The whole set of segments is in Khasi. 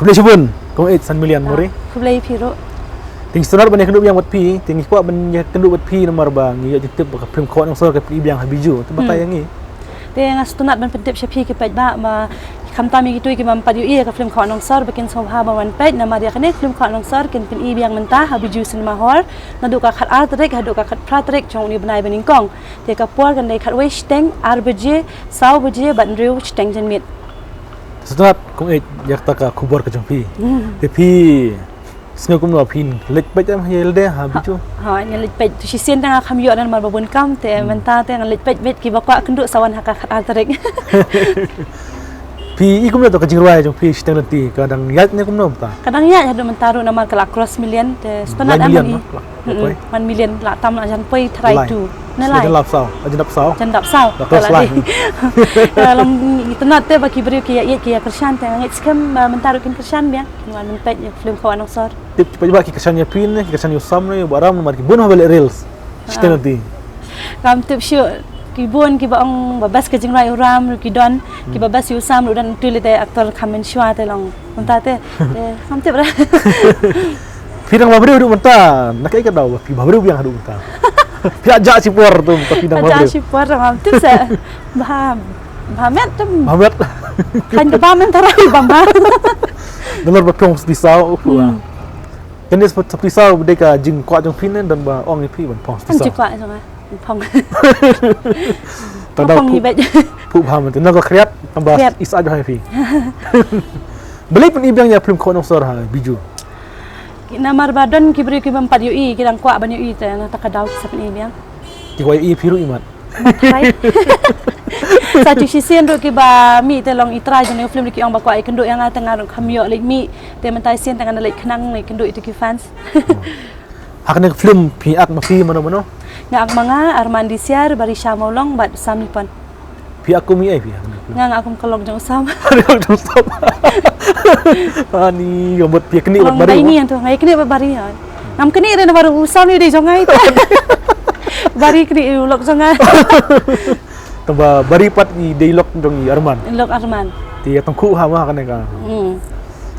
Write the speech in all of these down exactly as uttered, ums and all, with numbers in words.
Khublei shibun, kong ej san million mori. Khublei phi ruh. Te ngi sngewtynnat ban ïakynduh biang bad phi, te ngi kwah ban ïakynduh bad phi namar ba ngi ïoh jingtip ba ka film Khawa Nongsor ka pyni biang ha Bijou. Te batai ïa ngi. Te nga sngewtynnat ban pyntip sha phi ki paidbah ba khamtam ïa kito kiba ym pat ïohi ïa ka film Khawa Nongsor ba kin sngewbha ban wan peit namar ïa kane ka film Khawa Nongsor kin pyni biang mynta ha Bijou Cinema Hall naduh ka khatar tarik haduh ka khatphra tarik jong une u bnai banyngkong. Te ka por kan dei khatwei shiteng, ar baje, saw baje bad hynriew shiteng janmiet. Sngewtynnat kong ej ïa kata ka khubor ka jong phi. Te phi sngew kumno, phi leit peit em ha ïa lade ha Bijou? Ha, nga leit peit. Tu shisien te nga kham ïoh namar ba bun kam, te mynta te nga leit peit beit, kiba kwah kynduh sa wan ha ka khatar tarik. Phi i kumno to ka jingrwai jong phi Shiteng Lynti, ka dang ïaid ne kumno mynta? Ka dang ïaid haduh mynta ruh namar ka la cross million, te sngewtynnat. Lai million, em, no? Mm-mm. One million la tam, la jan poi tharai tu. Ne lai. Jan dap saw, jan dap saw. Jan dap saw. Ka la dei. Ka long, sngewtynnat te ba ki briew ki ïa ïeit, ki ïa kyrshan, te nga ngeit skhem ba mynta ruh kin kyrshan biang. Kin wan peit ïa film Khawa Nongsor. Tip, tip ba ki kyrshan ïa phi ne, ki kyrshan ïa u Sam ne, ïa u Bahram namar ki bun haba leh reels. Shiteng Lynti. Ngam tip shuh, ki bun kiba ong ba best ka jingrwai u Ram ruh ki don, kiba best ïa u Sam ruh don, tu lei te actor kham mynshuwa te long. Mynta te, te ngam tip re. Phi dang bhabriew haduh mynta, na kaei ka daw ba phi bhabriew biang haduh mynta? Phi ïa jah shipor tu mynta phi dang bhabriew. Jah shipor ngam tip se. Bha, bha met tu. Bha met. Kan ka bam mynta ra bam bha. Dollar ba phong sawphew saw. Kane sawphew saw ba dei ka jingkwah jong phi ne don ba ong ïa phi ban phong sawphew saw? Jingkwah jong nga. Phong. Tang da phong phu-, phu bha mynta. Na ka khriat, tang ba khriat. Is aja hai phi. Balei phin i biang ïa film Khawa Nongsor ha Bijou? Namar ba don ki briew ki bym pat ïohi, ki dang kwah ban ïohi te na ta ka daw ki sa phin i biang. Ki kwah ïohi phi ruh i mat. Hai. Sa tu shisien ruh kiba mih te long i trai jong u film ruh ki ong ba kwah ïakynduh ïa nga te nga ruh kham ïoh leit mih. Te mynta shisien te ngan leit khnang leit kynduh ïa tu ki fans. Ha kane ka film phi ak ma phi mano mano? Nga ak ma nga, Arman Disiar, Barisha Mawlong bad Sam Lipon. Phi ak kum i ei phi ha kane ka film? Nga, nga ak kum ka lok jong u Sam. Ka lok jong u Sam. Ani ka mut phi knieh bad Bari. Ni tu, nga knieh bad Bari ïa. Ngam knieh re na baru u Sam ni dei jong nga. Bari knieh u lok jong nga. Tang ba Bari pat i dei lok jong i Arman. Lok Arman. Te ïa tang khu ha ma kane ka. Hmm.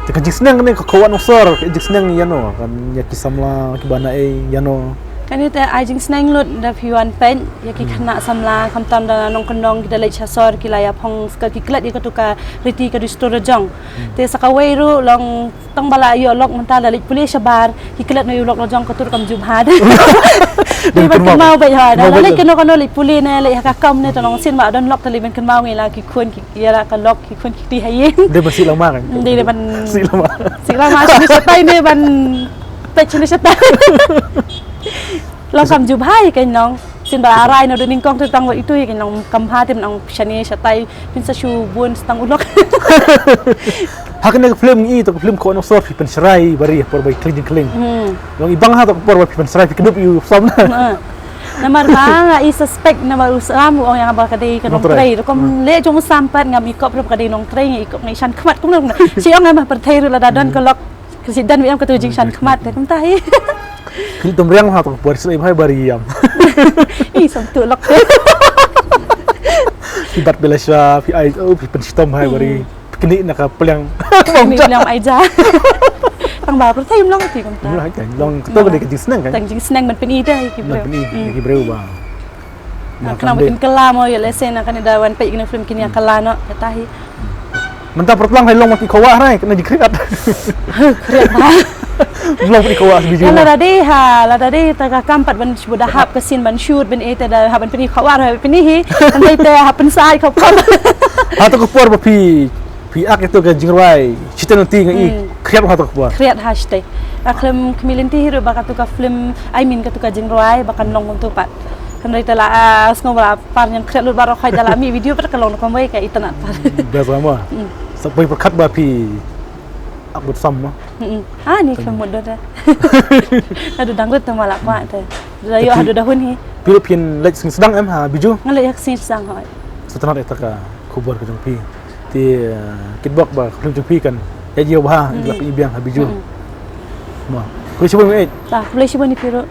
Te ka jingsneng kane ka Khawa Nongsor, ka jingsneng ïano, kan ïa ki samla, ki bana ei, ïano. Kane te ai jingsneng lut da phi wan peit, ïa ki khynnah samla, khamtam da nongkyndong, ki da leit sha sor, ki la ïa phong, ka ki klet ïa katu ka riti ka dustur jong. Te sa kawei ruh long tang ba la ïoh lok mynta la leit pule shabar, ki klet noh ïa u lok la jong ka tur kam ju bha. Dei ban kynmaw beit ha, da la leit kano kano leit pule ne, leit ha ka kam ne, to nong sien ba don lok te leit ban kynmaw ngi la ki khun ki ïa la ka lok ki khun ki kti ha ïing. Dei ban sih lama kan? Dei, dei ban sih lama. Sih lama shane shatai ne ban peit shane shatai. Long kam ju bha ïa ka nong. Sien ba la rai noh da nyngkong te tang wat itu ïa ka nong kam bha te nong shane shatai phin sa shu bun sa tang u lok. Ha kane ka film ngi to ka film Khawa Nongsor phi pynshrai Bari por ba i khlieh jingkhlieh. Hmm. Long i bang ha to ka por ba phi pynshrai phi kdup ïa u Sam na. Namar ba nga i suspect namar u Sam u ong ïa nga ba ka dei ka nongtrei. Rukom leh jong u Sam pat ngam i kop ruh ba ka dei nongtrei, nga i kop nga i shan khmat kumno kumno. Shi ong nga ma pyrthei ruh lada don ka lok ka shi don ïa ka tu jingshan khmat te kumta hi. Phi tum riang ha to ka por shlei bhai Bari ïam. I sam tu lok te. Phi bat bela sha phi ai, oh, phi pynshitom hai Bari. Knieh na ka pliang. Knieh pliang ai ja. Tang ba pyrthei ym long ti kumta. Ym long, ka long ka to ka dei ka jingsneng kan. Tang jingsneng ban pyni te ïa ki briew. Ban pyni ïa ki briew ba. Khnang ba kin kylla mo ïa lehse na kane da wan peit kane film kin ïa kylla noh kata hi. Mynta pyrthlang hai long ma ki khawa rai kane jingkhriat. Khriat ba. Long ma ki khawa sbi ju. Lada dei ha, lada dei ta ka kam pat ban shu da hap ka scene ban shoot ban eh te da hap ban pyni khawa hai pyni hi. Kan dei te hap pynsa ai khawa. Ha to ka por ba phi Phi ak ïa tu ka jingrwai, Shiteng Lynti nga i, hmm, khriat ha tu ka por. Khriat ha shatei. Ka film Khmih Lynti hi ruh ba katu ka film, I mean katu ka jingrwai ba kan long kumtu pat. Hynrei te la, ah, sngew ba la par ñiangkhriat lut baroh khoit da la mih video pat ka long kumwei ka itynnat pat. Hmm, best ba mo. Hmm. Sa poi pyrkhat ba phi ak bad u Sam mo. Hmm. Ah, ni ka mut dot. Haduh dang rit te ma la kwah te. Da ïoh haduh da hun hi. Phi ruh phin leit sngi sdang em ha Bijou? Nga leit ha sngi sdang hoi. Sa tynnat ïa ta ka khubor ka jong phi. Te, eh, kitbok ba ka film jong phi kan ïa jiw bha, hmm, la phi biang ha Bijou. Hmm. Mo. Khublei shibun eh. Ta, khublei shibun ïa phi ruh.